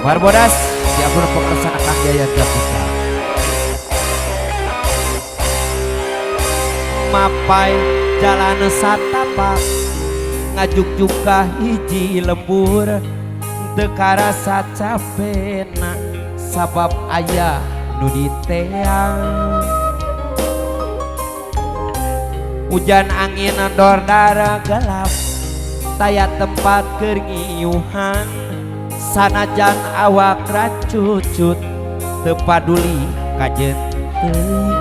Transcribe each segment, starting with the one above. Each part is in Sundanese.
Barbodas diatur pengersana Kang Yayan Jakarta. Mapai jalan satapak ngajuk-juk ka hiji lembur teu karasa capena sabab aya nu diteang. Hujan angin dordar gelap taya tempat keur ngiuhan sanajan awak racucut teu paduli kajen teuing.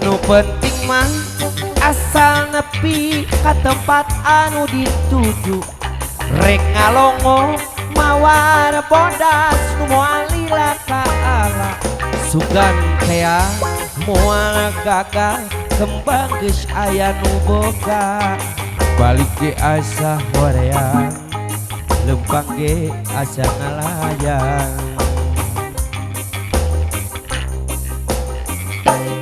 Nu penting mah asal nepi ka tempat anu dituju rek ngalongo mawar bodas nu moal lila ka ala sugan tea moal gagal kembang geus aya nu boga balik ge asa hoream lempang ge asa ngalayang.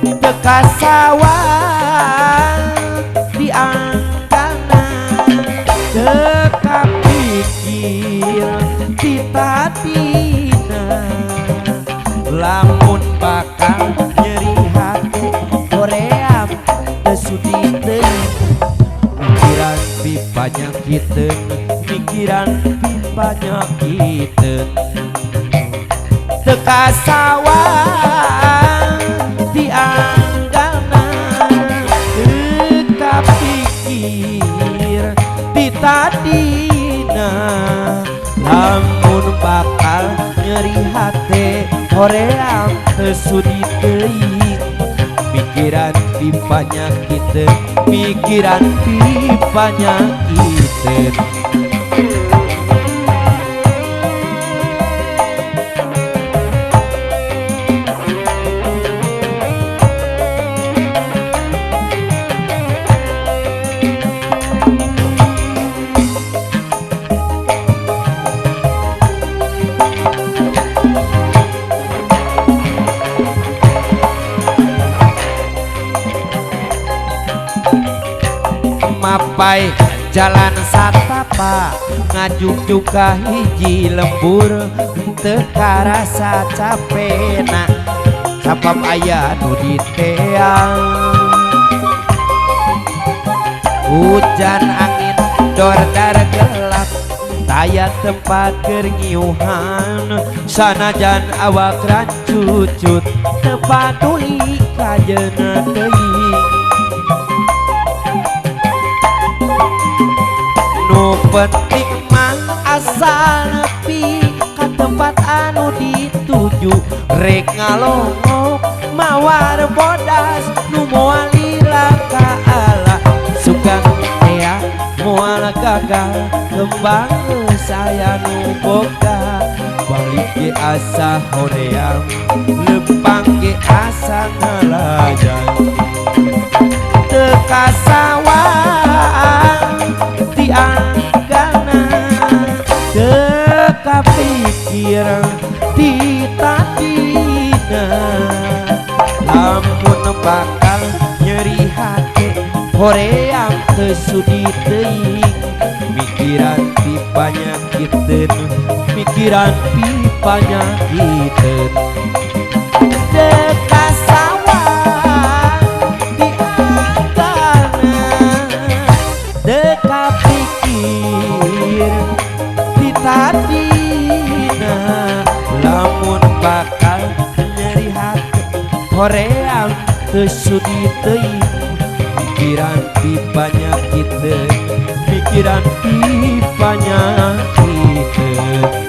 Teu kasawang di anggana teu kapikir ti tadina lamun bakal nyeri hate hoream teu sudi teuing mikiran pipanyakiteun mikiran pipanyakiteun teu kasawang di anggana teu kapikir ti tadina lamun bakal nyeri hate hoream teu sudi teuing mikiran pipanyakiteun mikiran pipanyakiteun. Mapai jalan satapa ngajuk-juk ka hiji lembur teu karasa capena sabab aya nu diteang. Hujan angin dordar gelap taya tempat keur ngiuhan sanajan awak racucut teu paduli kajeuna teuing. Nu penting mah asal nepi ka tempat anu dituju rek ngalongok mawar bodas nu moal lila ka ala sugan tea moal gagal kembang saya nu boga balik ge asa hoream lempang ge asa ngalayang teu kasawang di anggana teu kapikir ti tadina lamun bakal nyeri hate hoream teu sudi teuing mikiran pipanyakiteun mikiran pipanyakiteun teu kasawang di anggana teu kapikir ti tadina lamun bakal nyeri hate hoream teu sudi teuing mikiran pipanyakiteun mikiran pipanyakiteun.